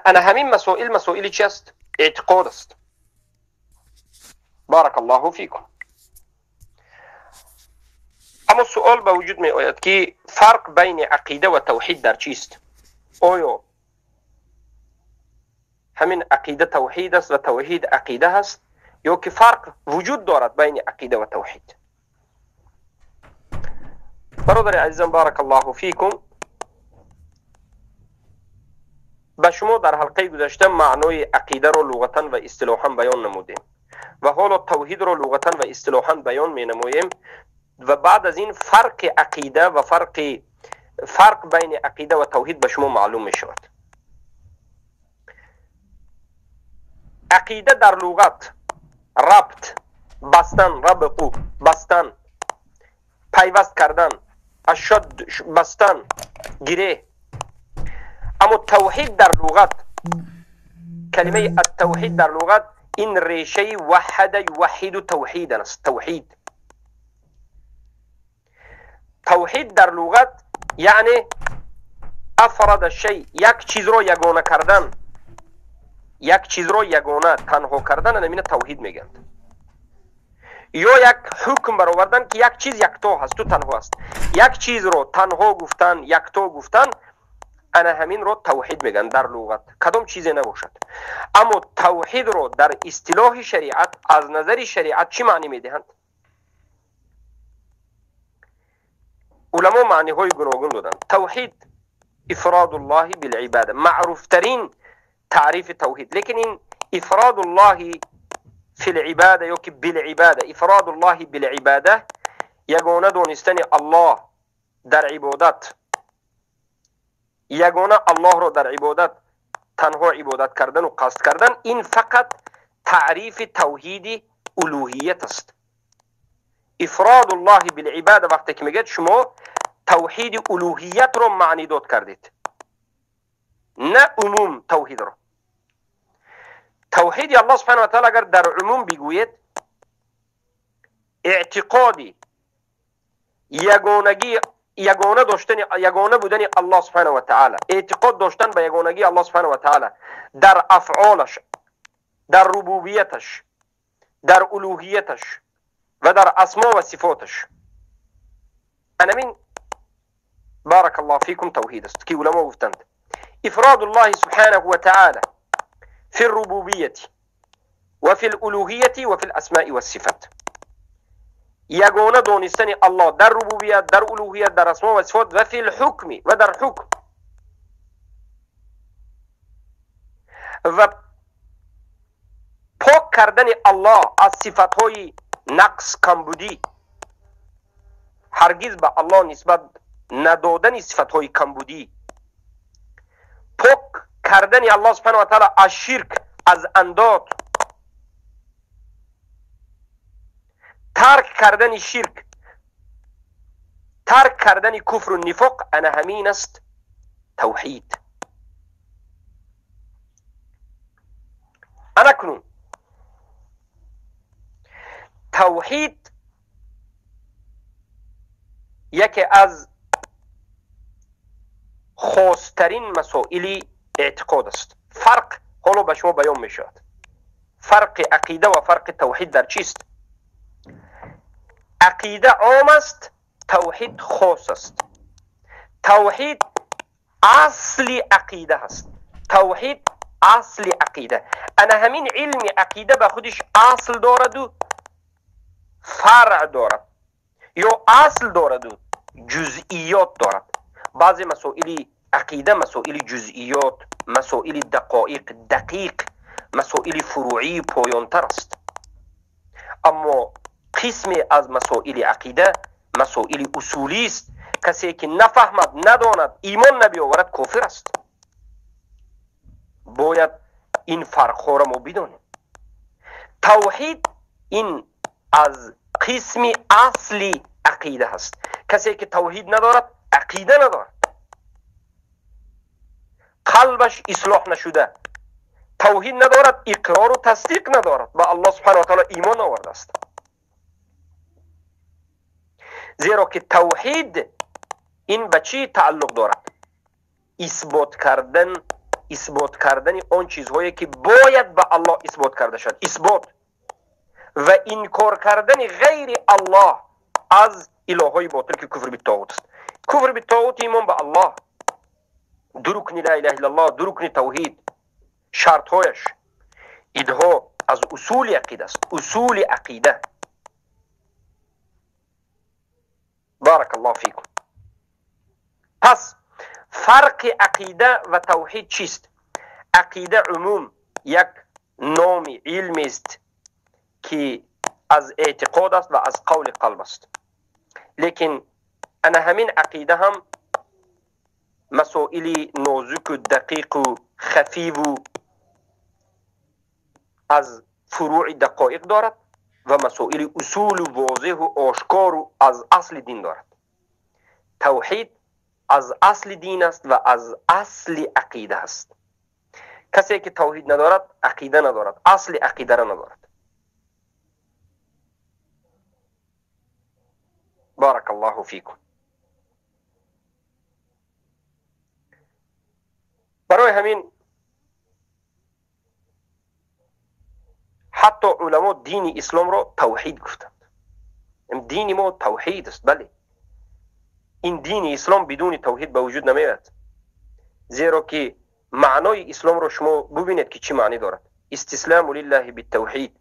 ана ҳамин масоил масоили чи аст? Эътиқод аст. Барак Аллоҳу фикум. Аммо суол ба вуҷуд меояд, ки фарқ байни ақида ва тавҳид дар чист? Оё ҳамин ақида тавҳид аст ва тавҳид ақида ҳаст, ё ки фарқ вуҷуд дорад байни ақида ва тавҳид? Бародари азизам, барак Аллоҳу фикум, ба шумо дар ҳалқаи гузашта маънои ақидаро луғатан ва истилоҳан баён намудем ва ҳоло тавҳидро луғатан ва истилоҳан баён менамоем ва баъд аз ин фарқи ақида ва фарқ байни ақида ва тавҳид ба шумо маълум мешавад. Ақида дар луғат рабт, бастан, рабту, бастан, пайваст кардан, ашад бастан, гиреҳ. Аммо тавҳид дар луғат, калимаи аттавҳид дар луғат ин решаи ваҳада юваҳиду тавҳидан аст. Тавҳид, тавҳид дар луғат яъне афрада шай, як чизро ягона кардан, як чизро ягона танҳо кардан, ана тавҳид мегӯянд. Ё як ҳукм баровардан, ки як чиз якто ҳаст, ту танҳо аст. Як чизро танҳо гуфтан, якто гуфтан, ана ҳаминро тавҳид мегӯянд дар луғат, кадом чизе набошад. Аммо тавҳидро дар истилоҳи шариат, аз назари шариат чӣ маънӣ медиҳанд? Уламо маъниҳои гуногун доданд. Тавҳид ифродуллоҳи билибада, маъруфтарин таърифи тавҳид. Лекин ин ифродуллоҳи фил-ибада ё ки билибада, ифродуллоҳи билибада, ягона донистани Аллоҳ дар ибодат, ягона Аллоҳро дар ибодат танҳо ибодат кардану қасд кардан, ин фақат таърифи тавҳиди улӯҳият аст. Ифродуллоҳи билибада вақте ки мегӯяд, шумо тавҳиди улӯҳиятро маънидод кардед, на умум тавҳидро. Тавҳиди Аллоҳ субҳанаҳу ва таъала агар дар умум бигӯед, эътиқоди ягонагӣ, ягона доштани, ягона будани Аллоҳ субҳанаҳу ва таъала, эътиқод доштан ба ягонагии Аллоҳ субҳанаҳу ва таъала дар афъолаш, дар рубубияташ, дар улӯҳияташ ва дар асмо ва сифоташ, анамин барак Аллоҳ фикум тавҳид аст, ки уламо гуфтанд ифродуллоҳи субҳанаҳу ва таъала фи рубубияти ва фи лулӯҳияти ва фи ласмаи вассифат. Ягона донистани Аллоҳ дар рубубият, дар улӯҳият, дар асмо ва сифот ва фи лҳукми ва дар ҳукм ва пок кардани Аллоҳ аз сифатҳои нақс, камбудӣ, ҳаргиз ба Аллоҳ нисбат надодани сифатҳои камбудӣ, пок кардани Аллоҳ субҳанаҳу ва таъала аз ширк, аз андод, тарк кардани ширк, тарк кардани куфру нифоқ, ана ҳамин аст тавҳид. Ана кунун тавҳид яке аз хостарин масоили эътиқод аст. Фарқ ҳоло ба шумо баён мешавад. Фарқи ақида ва фарқи тавҳид дар чист? Ақида ом аст, тавҳид хос аст. Тавҳид асли ақида ҳаст. Тавҳид асли ақида. Ана ҳамин илми ақида ба худиш асл дораду фаръ дорад, ё асл дораду ҷузъиёт дорад. Баъзе масоили ақида масоили ҷузъиёт, масоили дақоиқ, дақиқ, масоили фуруъии поёнтар аст. Аммо қисме аз масоили ақида масоили усулист. Касе ки нафаҳмад, надонад, имон набиёварад, кофир аст. Бояд ин фарқҳоро мо бидонем. Тавҳид ин аз қисми асли ақида ҳаст. Касе ки тавҳид надорад, ақида надорад, қалбаш ислоҳ нашуда, тавҳид надорад, иқрору тасдиқ надорад, ба Аллоҳ субҳанаҳу ва таъала имон овардааст. Зеро ки тавҳид ин ба чӣ тааллуқ дорад? Исбот кардан исбот кардани он чизҳое ки бояд ба Аллоҳ исбот карда шавад, исбот ва инкор кардани ғайри Аллоҳ аз илоҳҳои ботил, ки куфр биттоғут аст. Куфр биттоғут имон ба Аллоҳ, ду рукни ла илаҳа иллаллоҳ, ду рукни тавҳид, шартҳояш, инҳо аз усули ақида аст, усули ақида. Баракаллоҳу фикум. Пас фарқи ақида ва тавҳид чист? Ақида умум як номи илмест ки аз эътиқод аст ва аз қавли қалб аст. Лекин ана ҳамин ақида ҳам масоили нозуку дақиқу хафиву аз фуруи дақоиқ дорад ва масоили усулу возеҳу ошкору аз асли дин дорад. Тавҳид аз асли дин аст ва аз асли ақида аст. Касе ки тавҳид надорад, ақида надорад, асли ақидаро надорад. Баракаллоҳу фикум. Барои ҳамин ҳатто уламо дини исломро тавҳид гуфтанд. Дини мо тавҳид аст, бале. Ин дини ислом бидуни тавҳид ба вуҷуд намеояд, зеро ки маънои исломро шумо бубинед ки чӣ маънӣ дорад. Истисламу лиллаҳи биттавҳид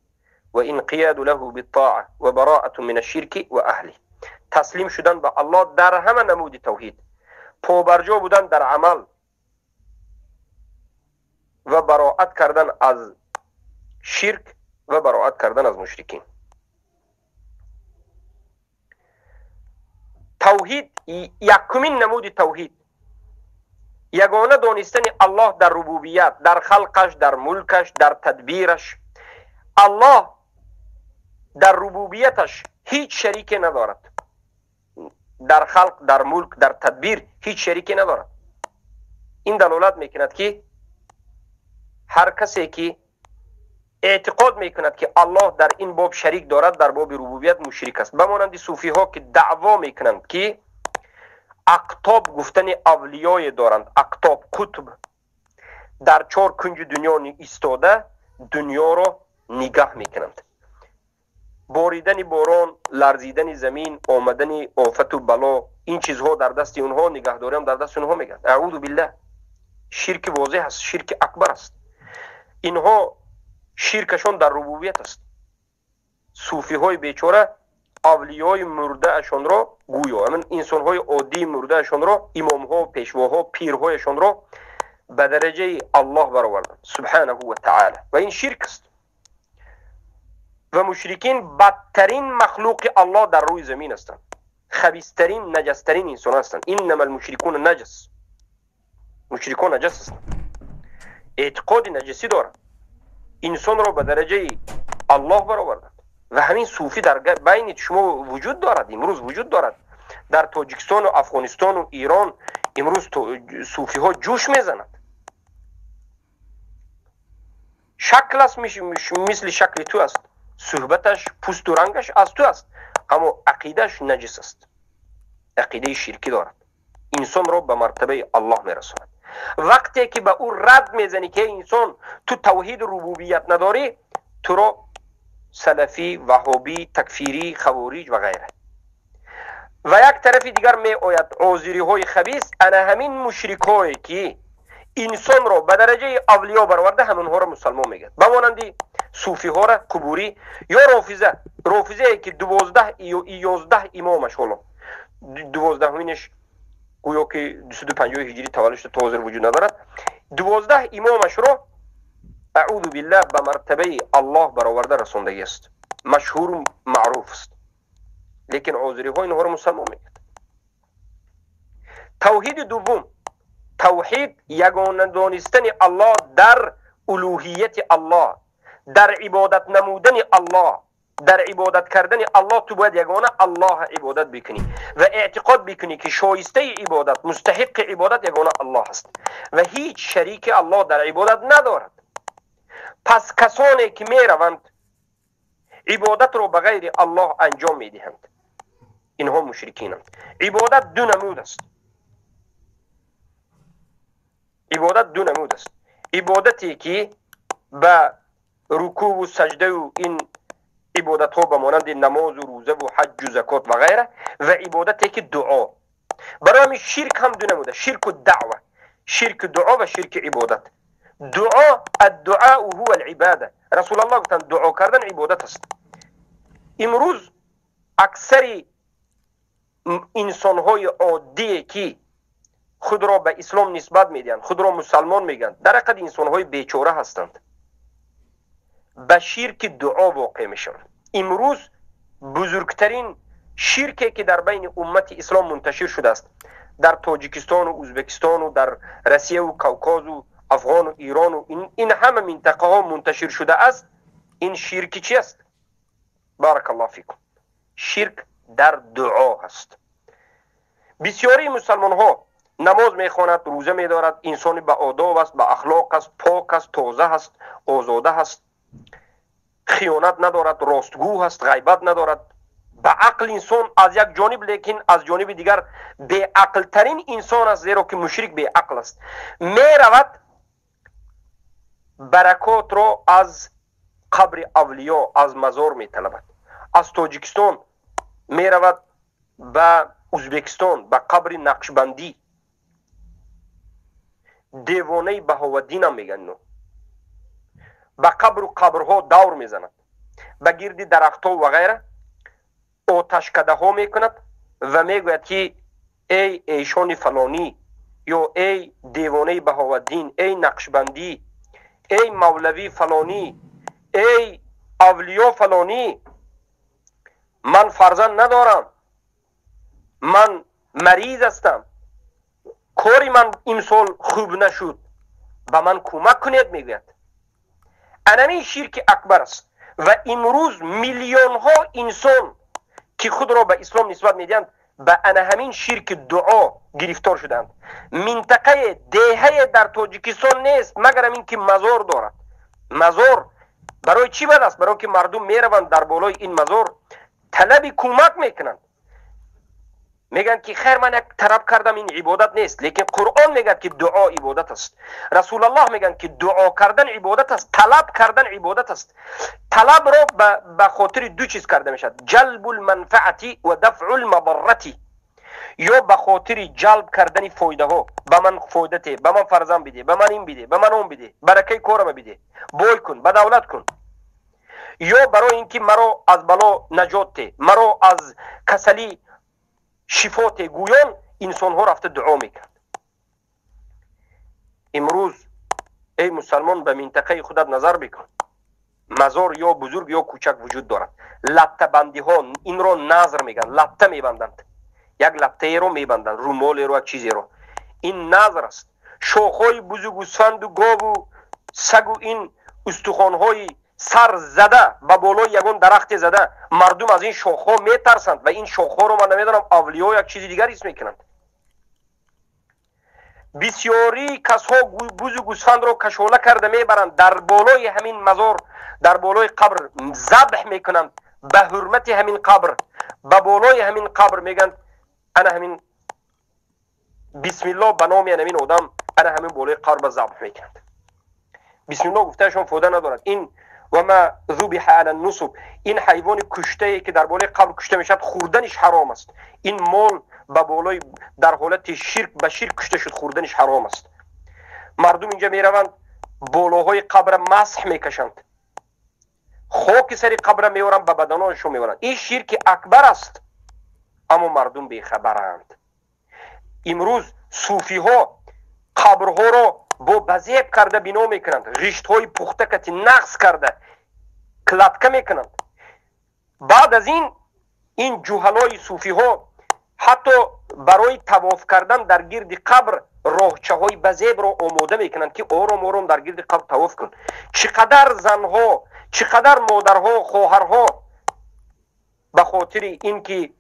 ва инқияду лаҳу биттоа ва бароату мин ашширки ва аҳлиҳ. Таслим шудан ба Аллоҳ дар ҳама намуди тавҳид, побарҷо будан дар амал ва бароат кардан аз ширк ва бароат кардан аз мушрикин. Тавҳид якумин намуди тавҳид, ягона донистани Аллоҳ дар рубубият, дар халқаш, дар мулкаш, дар тадбираш. Аллоҳ дар рубубияташ ҳеҷ шарике надорад. Дар халқ, дар мулк, дар тадбир ҳеҷ шарике надорад. Ин далолат мекунад ки ҳар касе ки эътиқод мекунад ки Аллоҳ дар ин боб шарик дорад, дар боби рубубият мушрик аст. Ба монанди суфиҳо ки даъво мекунанд ки ақтоб гуфтани авлиёе доранд, ақтоб, қутб, дар чор кунҷи дунё истода дунёро нигаҳ мекунанд. Боридани борон, ларзидани замин, омадани офату бало, ин чизҳо дар дасти онҳо, нигаҳдориам дар дасти онҳо мегардад. Аъузу биллаҳ. Ширки возеҳ аст, ширки акбар аст. Инҳо ширкашон дар рубубият аст. Суфиҳои бечора авлиёи мурдаашонро гӯё, ҳамин инсонҳои оддии мурдаашонро, имомҳо, пешвоҳо, пирҳояшонро ба дараҷаи Аллоҳ бароварданд субҳанаҳу ва таъала. Ва ин ширк аст. Ва мушрикин бадтарин махлуқи Аллоҳ дар рӯи замин ҳастанд, хабистарин, наҷастарин инсон ҳастанд. Иннама алмушрикуна наҷас. Мушрикон наҷас ҳастанд, эътиқоди наҷасӣ доранд, инсонро ба дараҷаи Аллоҳ бароварданд. Ва ҳамин суфӣ дар байни шумо вуҷуд дорад, имрӯз вуҷуд дорад. Дар Тоҷикистону Афғонистону Ирон имрӯз суфиҳо ҷӯш мезанад. Шакл аст, мисли шакли ту аст, суҳбаташ, пӯсту рангаш аз ту аст, аммо ақидааш наҷис аст, ақидаи ширкӣ дорад, инсонро ба мартабаи Аллоҳ мерасонад. Вақте ки ба ӯ рад мезанӣ ки инсон ту тавҳиду рубубият надорӣ, туро салафӣ, ваҳобӣ, такфирӣ, хавориҷ ва ғайра. Ва як тарафи дигар меояд озириҳои хабис, ана ҳамин мушрикҳое ки инсонро ба дараҷаи авлиё бароварда, ҳамонҳоро мусалмон мегӯяд. Ба монанди суфиҳоро қубурӣ ё рофиза, рофизае ки 12 ё 11 имомаш, ҳоло 12-уминаш гӯё ки 250 ҳиҷрӣ таваллуд шуда, то ҳозир вуҷуд надорад. 12 имомашро аъузу биллаҳ ба мартабаи Аллоҳ бароварда расондагӣ аст, машҳуру маъруф аст. Лекин озириҳо инҳоро мусалмон мегӯяд. Тавҳиди дуввум, тавҳид ягона донистани Аллоҳ дар улуҳияти Аллоҳ, дар ибодат намудани Аллоҳ, дар ибодат кардани Аллоҳ. Ту бояд ягона Аллоҳ ибодат бикунӣ ва эътиқод бикунӣ ки шоистаи ибодат, мустаҳиқи ибодат ягона Аллоҳ аст ва ҳеҷ шарики Аллоҳ дар ибодат надорад. Пас касоне ки мераванд ибодатро ба ғайри Аллоҳ анҷом медиҳанд, инҳо мушрикинанд. Ибодат ду намуд аст. Ибодат ду намуд аст. Ибодате ки ба рукӯъу саҷдаю ин ибодатҳо ба монанди намозу рӯзаву ҳаҷҷу закот ва ғайра, ва ибодате ки дуо. Барои ҳамин ширк ҳам ду намуда: ширку даъва, ширки дуо ва ширки ибодат. Дуо, аддуау ҳува алибада. Расулаллоҳ гуфтанд, дуо кардан ибодат аст. Имрӯз аксари инсонҳои оддие ки худро ба ислом нисбат медиҳанд, худро мусалмон мегӯянд, дар ҳақиқат инсонҳои бечора ҳастанд, ба ширки дуо воқеъ мешаванд. Имрӯз бузургтарин ширке ки дар байни уммати ислом мунташир шудааст дар Тоҷикистону Ӯзбекистону дар Россияву Кавказу Афғону Ирону ин ҳама минтақаҳо мунташир шудааст, ин ширки чи аст? Баракаллоҳу фикум. Ширк дар дуо ҳаст. Бисёрии мусалмонҳо намоз мехонад, рӯза медорад, инсони ба одоб аст, ба ахлоқ аст, пок аст, тоза аст, озода аст, хиёнат надорад, ростгӯ аст, ғайбат надорад. Ба ақл инсон аз як ҷониб, лекин аз ҷониби дигар беақлтарин инсон аст, зеро ки мушрик беақл аст. Меравад, баракотро аз қабри авлиё, аз мазор металабад. Аз Тоҷикистон меравад ба Ӯзбекистон, ба қабри Нақшбандӣ, девонаи Баҳоваддинам мегӯянд, ба қабру қабрҳо давр мезанад, ба гирди дарахтҳо ва ғайра оташкадаҳо мекунад ва мегӯяд ки эй эшони фалонӣ ё эй девонаи Баҳоваддин, эй Нақшбандӣ, эй мавлавӣ фалонӣ, эй авлиё фалонӣ, ман фарзанд надорам, ман мариз ҳастам, кори ман имсол хуб нашуд, ба ман кӯмак кунед, мегӯяд. Анамин ширки акбар аст. Ва имрӯз миллионҳо инсон ки худро ба ислом нисбат медиҳанд, ба ана ҳамин ширки дуо гирифтор шуданд. Минтақае, деҳае дар Тоҷикистон нест, магарам ин ки мазор дорад. Мазор барои чӣ бад аст? Барои ки мардум мераванд, дар болои ин мазор талаби кӯмак мекунанд, мегӯянд ки хайр, ман як талаб кардам, ин ибодат нест. Лекин Қуръон мегӯяд ки дуо ибодат аст. Расулаллоҳ мегӯянд ки дуо кардан ибодат аст, талаб кардан ибодат аст. Талабро ба хотири ду чиз карда мешавад: ҷалбу лманфаати ва дафъу лмадаррати, ё ба хотири ҷалб кардани фоидаҳо, ба ман фоида те, ба ман фарзанд биде, ба ман ин биде, ба ман он биде, баракаи корама биде, бой кун, ба давлат кун, ё барои ин ки маро аз бало наҷот те, маро аз касалӣ шифо те, гӯён инсонҳо рафта дуо мекард. Имрӯз эй мусалмон, ба минтақаи худат назар бикун, мазор ё бузург ё кӯчак вуҷуд дорад. Латтабандиҳо, инро назр мегӯянд, латта мебанданд, як латтаеро мебанданд, румолеро, як чизеро, ин назр аст. Шохҳои бузу, гӯсфанду гову сагу ин устухонҳои сар зада ба болои ягон дарахте зада, мардум аз ин шохҳо метарсанд ва ин шохҳоро ман намедонам, авлиё як чизи дигар ҳис мекунанд. Бисёрии касҳо бузу гӯсфандро кашола карда мебаранд, дар болои ҳамин мазор, дар болои қабр забҳ мекунанд, ба ҳурмати ҳамин қабр, ба болои ҳамин қабр мегӯянд ана ҳамин бисмилло, ба номи ҳамин одам ана ҳамин болои қабр забҳ мекунанд. Бисмилло гуфтаашон фоида надорад. Ин ва ма зубиҳа ала нусуб, ин ҳайвони куштае ки дар болои қабр кушта мешавад, хӯрданиш ҳаром аст. Ин мол ба болои дар ҳолати ширк, ба ширк кушта шуд, хӯрданиш ҳаром аст. Мардум инҷа мераванд, болоҳои қабра масҳ мекашанд, хоки сари қабра меоранд, ба баданоншон меоранд. Ин ширки акбар аст, аммо мардум бехабаранд. Имрӯз суфиҳо қабрҳоро бо базеб карда бино мекунанд, ғиштҳои пухта кати нақс карда кладка мекунанд. Баъд аз ин ҷуҳалои суфиҳо ҳатто барои тавоф кардан дар гирди қабр роҳчаҳои базебро омода мекунанд, ки ором ором дар гирди қабр тавоф кун. Чӣ қадар занҳо, чӣ қадар модарҳо, хоҳарҳо ба хотири ин ки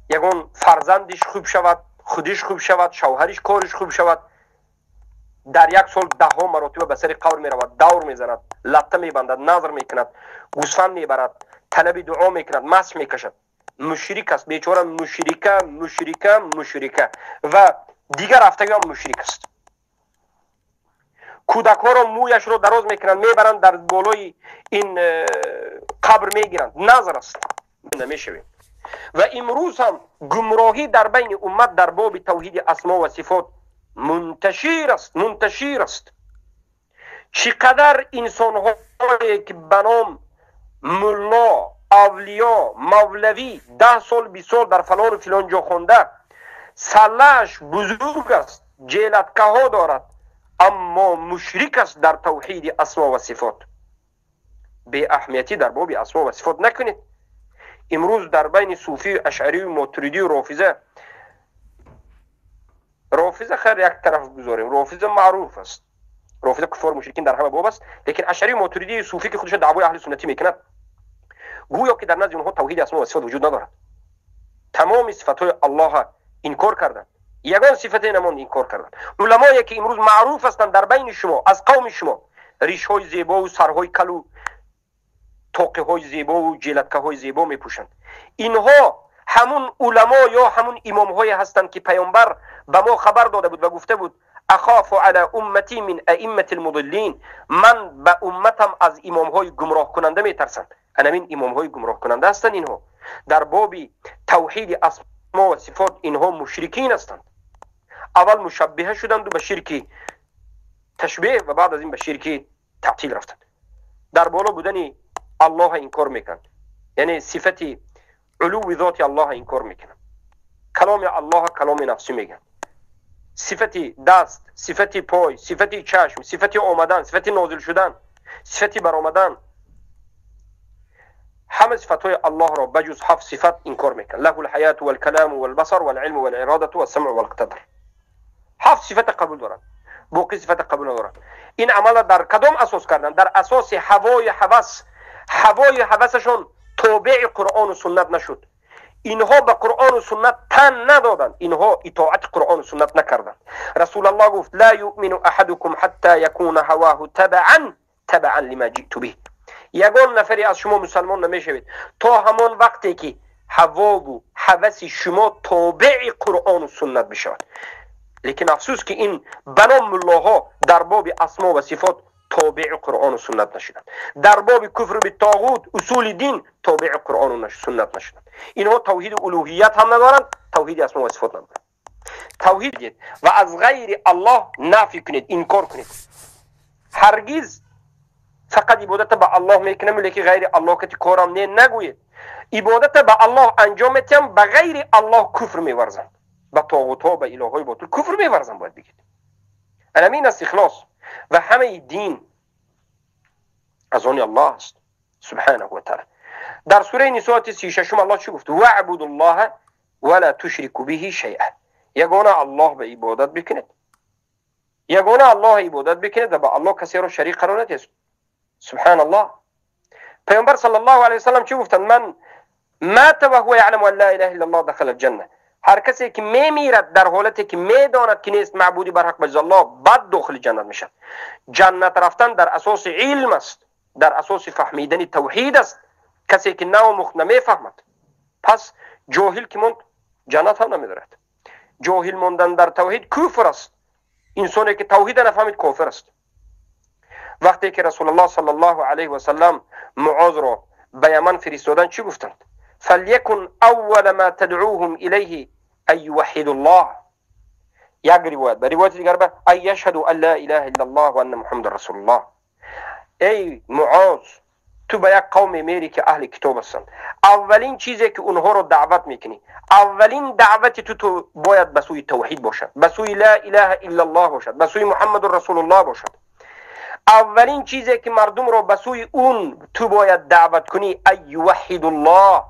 ягон фарзандиш хуб шавад, худиш хуб шавад, шавҳариш кориш хуб шавад, дар як сол даҳҳо маротиба ба сари қабр меравад, давр мезанад, латта мебандад, назр мекунад, гӯсфанд мебарад, талаби дуо мекунад, масҳ мекашад. Мушрик аст бечора, мушрика, мушрика, мушрика ва дигар рафтагиам мушрик аст. Кӯдакҳоро мӯяшро дароз мекунанд, мебаранд, дар болои ин қабр мегиранд, назр аст. Намешавем. Ва имрӯз ҳам гумроҳӣ дар байни уммат дар боби тавҳиди асмо ва сифот мунташир аст, мунташир аст. Чӣ қадар инсонҳое ки ба ном мулло, авлиё, мавлавӣ, 10 сол, 20 сол дар фалону филон ҷо хонда, саллааш бузург аст, ҷелаткаҳо дорад, аммо мушрик аст дар тавҳиди асмо ва сифот. Беаҳамиятӣ дар боби асмо ва сифот накунед. Имрӯз дар байни суфию ашъарию мотуридию рофиза, рофиза хайр, як тараф гузорем, рофиза маъруф аст, рофиза куффор, мушрикин дар ҳама боб аст, лекин ашъарию мотуридию суфӣ, ки худашон даъвои аҳли суннатӣ мекунад, гӯё ки дар назди онҳо тавҳиди асмо ва сифот вуҷуд надорад. Тамоми сифатҳои Аллоҳа инкор карданд, ягон сифате намонд, инкор карданд. Уламое ки имрӯз маъруф ҳастанд дар байни шумо, аз қавми шумо, ришҳои зебову сарҳои калу тоқиҳои зебову ҷелаткаҳои зебо мепӯшанд, инҳо ҳамун уламо ё ҳамун имомҳое ҳастанд, ки паёмбар ба мо хабар дода буд ва гуфта буд: أخاف على أمتي من أئمة المضلين. Ман ба умматам аз имомҳои гумроҳкунанда метарсам. Анамин имомҳои гумроҳкунанда ҳастанд инҳо. Дар боби тавҳиди асмо ва сифот инҳо мушрикин ҳастанд. Аввал мушаббиҳа шуданду ба ширки ташбеҳ ва баъд аз ин ба ширки таътил рафтанд. Дар боло будани Аллоҳа инкор мекунанд, яъне сифати улуви зоти Аллоҳа инкор мекунанд, каломи Аллоҳа каломи нафсӣ мегӯянд, сифати даст, сифати пой, сифати чашм, сифати омадан, сифати нозил шудан, сифати баромадан, ҳама сифатҳои Аллоҳро ба ҷуз ҳафт сифат инкор мекунанд: له الحياة والكلام والبصر والعلم والإرادة والسمع والقدر. Ҳафт сифата қабул доранд, боқӣ сифата қабул надоранд. Ин амалро дар кадом асос карданд? Дар асоси ҳавои ҳавас. Ҳавои ҳавасашон тобеи Қуръону суннат нашуд. Инҳо ба Қуръону суннат тан надоданд, инҳо итоати Қуръону суннат накарданд. Расулаллоҳ гуфт: لا يؤمن أحدكم حتى يكون هواه تبعا تبعا لما جئت به. Ягон нафаре аз шумо мусалмон намешавед, то ҳамон вақте ки ҳавову ҳаваси шумо тобеи Қуръону суннат бишавад. Лекин афсӯс, ки ин ба ном муллоҳо дар боби асмо ва сифот тобеи Қуръону суннат нашуданд, дар боби куфру биттоғут, усули дин тобеи Қуръону суннат нашуданд. Инҳо тавҳиди улӯҳият ҳам надоранд, тавҳиди асмо ва сифот надоранд. Тавҳид ва аз ғайри Аллоҳ нафӣ кунед, инкор кунед. Ҳаргиз фақат ибодата ба Аллоҳ мекунам, лекин ғайри Аллоҳ кати корам не нагӯед. Ибодата ба Аллоҳ анҷом метиҳам, ба ғайри Аллоҳ куфр меварзам, ба тоғутҳо, ба илоҳҳои ботил куфр меварзам, бояд бигед. Анамин аст ихлос. Ва ҳамаи дин аз они Аллоҳ аст سبحانه وتعالى. Дар сураи Нисо, ояти 36-ум Аллоҳ чӣ гуфт? واعبدوا الله ولا تشركوا به شيئا. Ягона Аллоҳ ба ибодат бикунед, ягона Аллоҳ ибодат бикунед ва ба Аллоҳ касеро шарик қарор надиҳед. سبحان الله. Паёмбар صلى الله عليه وسلم чӣ гуфтанд? من مات وهو يعلم أن لا إله إلا الله دخل الجنة. Ҳар касе ки мемирад дар ҳолате ки медонад, ки нест маъбуди барҳақ ба ҷуз Аллоҳ, баъд дохили ҷаннат мешавад. Ҷаннат рафтан дар асоси илм аст, дар асоси фаҳмидани тавҳид аст. Касе ки наомӯхт, намефаҳмад. Пас ҷоҳил ки монд, ҷаннат ҳам намедорад. Ҷоҳил мондан дар тавҳид куфр аст. Инсоне ки тавҳида нафаҳмид, кофир аст. Вақте ки Расулуллоҳ صلى الله عليه وسلم Муозро ба Яман фиристоданд, чӣ гуфтанд? فليكن أول ما تدعوهم إليه أن يوحدوا الله. Як ривоят, ба ривояти дигар ба أن يشهدوا أن لا إله إلا الله وأن محمدا رسول الله. Эй Муоз, ту ба як қавме мерӣ, ки аҳли китоб ҳастанд. Аввалин чизе ки онҳоро даъват мекунӣ, аввалин даъвати ту бояд ба сӯи тавҳид бошад, ба сӯи لا إله إلا الله бошад, ба сӯи Муҳаммаду расулуллоҳ бошад. Аввалин чизе ки мардумро ба сӯи он ту бояд даъват кунӣ, أن يوحدوا الله,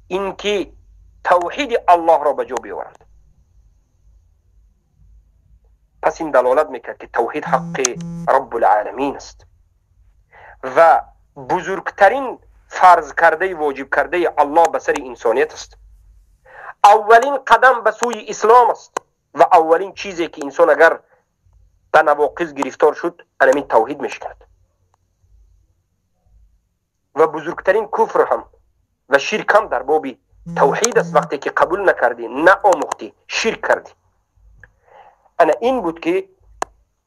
ин ки тавҳиди Аллоҳро ба ҷо биёваранд. Пас ин далолат мекард, ки тавҳид ҳаққи Раббулъаламин аст ва бузургтарин фарз кардаи, воҷиб кардаи Аллоҳ ба сари инсоният аст. Аввалин қадам ба сӯи ислом аст ва аввалин чизе ки инсон агар ба навоқиз гирифтор шуд, анамин тавҳид мешиканад. Ва бузургтарин куфр ҳам ва ширк ҳам дар боби тавҳид аст. Вақте ки қабул накардӣ, наомӯхтӣ, ширк кардӣ. Ана ин буд, ки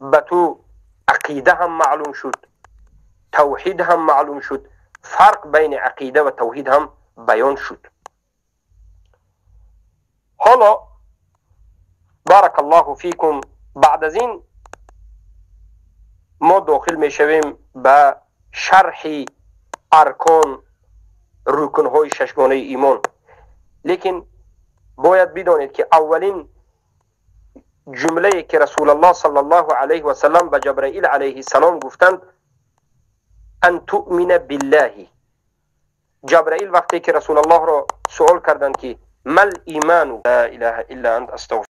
ба ту عقیده هم معلوم شد، توحید هم معلوم شد، فرق بین عقیده و توحید هم بیان شد. حالا بارک الله فیکم، بعد از این ما داخل میشویم به شرح ارکان، رکنهای ششگانه ایمان. لیکن باید بدانید که اولین جمله که رسول الله صلی الله علیه و سلم به جبرائیل علیه السلام گفتند، ان تؤمن بالله. جبرائیل وقتی که رسول الله را سوال کردند که ما الایمان، لا اله الا انت استغفر